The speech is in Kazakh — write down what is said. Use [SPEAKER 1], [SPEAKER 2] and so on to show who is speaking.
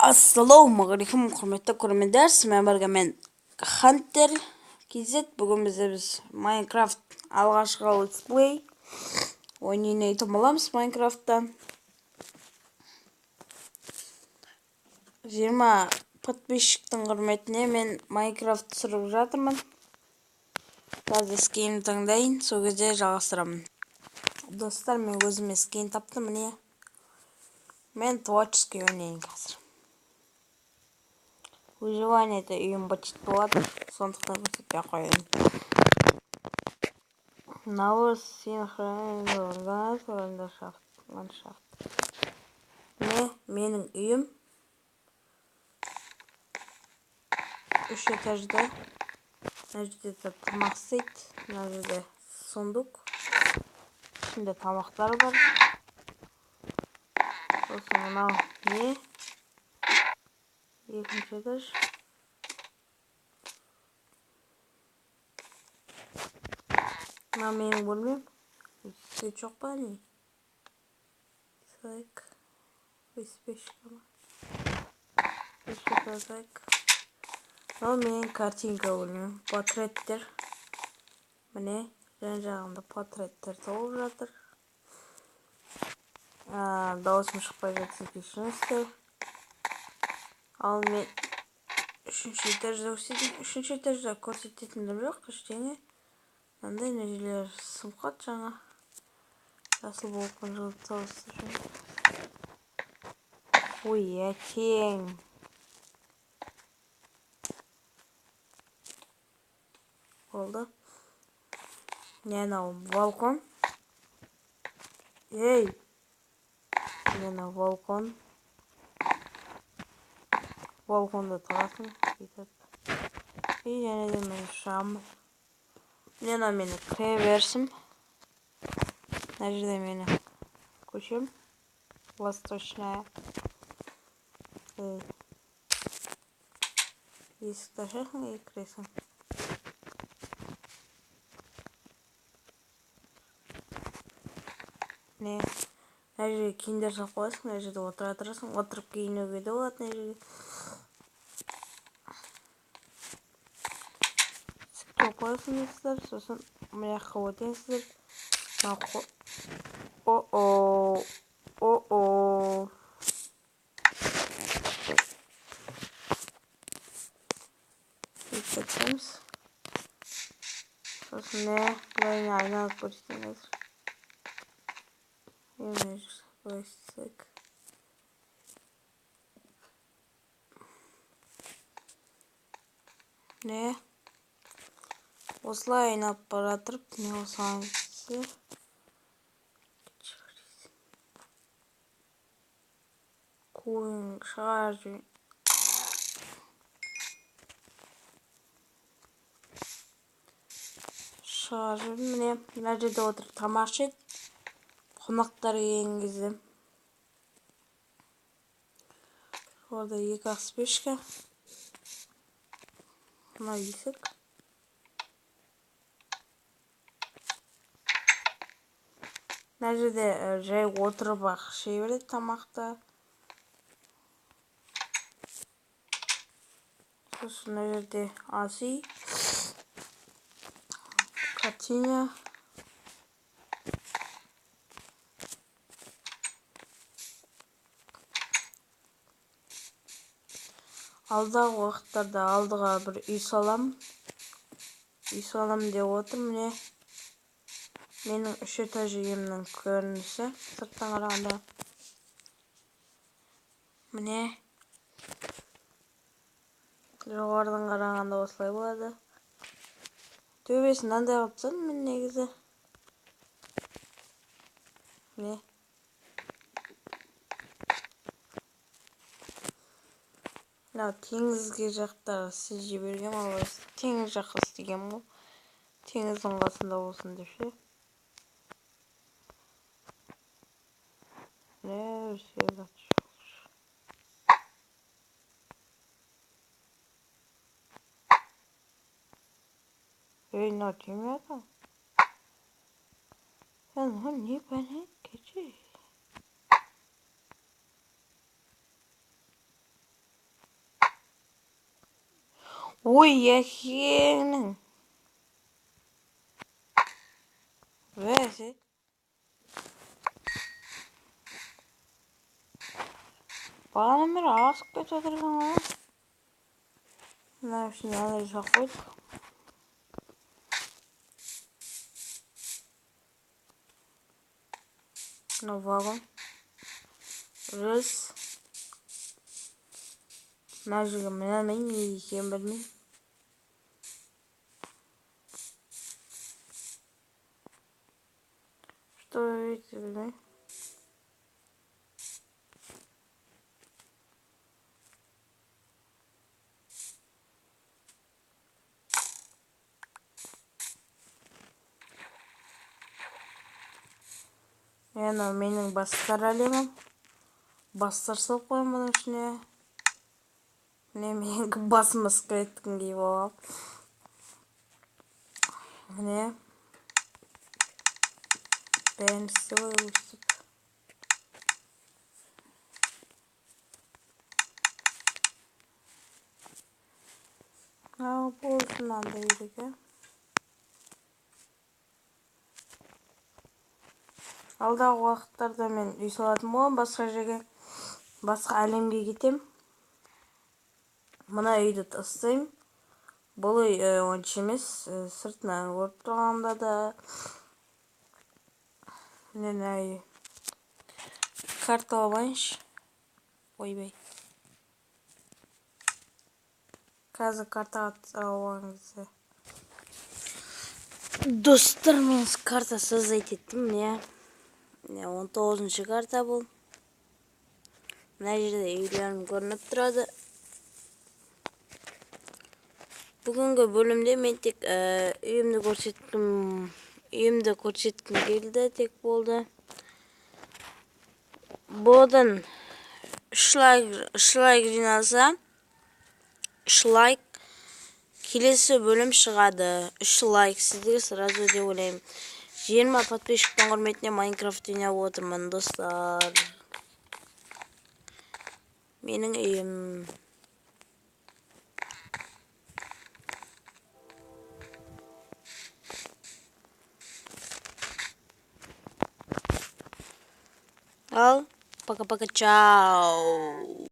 [SPEAKER 1] Ассалаумағалейкум, құрметті көрермендер, сізбен бірге мен Хантер KZ. Бүгін біз Майнкрафт алғашқы летсплей ойнайтын боламыз. Майнкрафттан 20 подписчиктің құрметіне мен Майнкрафт түсіріп жатырмын. Қазір скин таңдайын, сол кезде жалғастырамын. Достар, мен өзіме скин таптым, міне. Мен творческий ойнайын қазір. Выживание-де үйім быт болады, сондықтан көрсетпей қояйын. Мынау синхронизацияланған ландшафт. Міне менің үйім. 3 этажда. Мына жерде тамақ істейді, мына жерде сундук. Ішінде тамақтар бар. Сосын мынау не? Екінші этаж. Мынау менің бөлмем. Свет жоқ па не? Так. Беспечка ма? Так. Мынау менің картинка бөлмем. Портреттер. Міне, жан жағымда портреттер толып жатыр. Дауысым шықпай жатса кешіріңіздер. Ал мен үшінші этажда көрсетейін. Үшінші этажда көрсететіндім жоқ ештеңе. Мынандай жерлер сымқат жаңа. Жасыл балкон жылытып. Ой, әттең. Болды. Не анау балкон. Ей! Не анау балкон. Балконда тұрасың, бүйтіп. И және де мен шығамын. Міне мынау менің кіре берісім. Мына жерде менің көшем. Восточная. Есікті ашасың и кіресің. Міне мына жерге киімдер салып қоясың, мына жерде отыра тұрасың, отырып киінуге де болады мына жерге. Қоясыңыздар, сосын мына жаққа өтесіздер. О-о, о-о. Өтеміз. Сосын не, былай айналып көрсетейін қазір. Былай істесек. Не? Осылай айналып бара тұрып, не осыған кетсіздер. Қойын шығар жіберейін. Шығар жібердім, міне. Мына жерде отырып тамақ ішеді. Қонақтар келген кезде. Орда екі ақ спешка. Мына есік. Мына жерде жай отырып ақ іше береді тамақты. Сосын мына жерде ас үй, картина. Алдағы уақыттарда алдыға бір үй салам. Үй салам деп отырмын, міне. Менің үш этаж үйімнің көрінісі сырттан қарағанда. Міне. Жоғарыдан қарағанда осылай болады. Төбесін мынандай қылып тастадым мен негізі. Міне. Мынау теңізге жақтағы істеп жібергем, ал теңіз жаққа істегенмін ғой. Теңіздің қасында болсын деп ше. Ей, мынау тимей жатыр. Мынау не бәле, кеше. Ой, әкеңнің. Бәсе. Бағанадан бері асып кетіп жатырсың ғой. Мына ішіне андай салып қойдық. Мынау вагон. Рельс. Мына жерге міне алмаймын, неге екенін білмеймін. Что это, білмеймін. Мынау менің бастар әлемім. Бастар салып қоямын бұның ішіне. Міне менің басыма скелеттікін киіп алғам. Міне. Бәрін істеп қойып өстіп. Мынау болсын мынандай керек, ә? Алдағы уақыттарда мен үй салатын боламын, басқа жерге, басқа әлемге кетем. Мына үйді тастаймын. Бұл үй онша емес, сыртынан көріп тұрғанда да. Міне мына үй. Карта алайыншы. Ойбай. Қазір картаға алған кезде. Достар, мен карта создать еттім, міне. Міне 19-шы карта бұл. Мына жерде үйлерім көрініп тұрады. Бүгінгі бөлімде мен тек үйімді көрсеткім келді, тек болды. Бұдан 3 лайк жиналса, 3 лайк келесі бөлім шығады. 3 лайк сіздерге сразу деп ойлаймын. 20 подписчиктің құрметіне Майнкрафт ойнап отырмын, достар. Менің үйім. Ал, пока-пока, чао.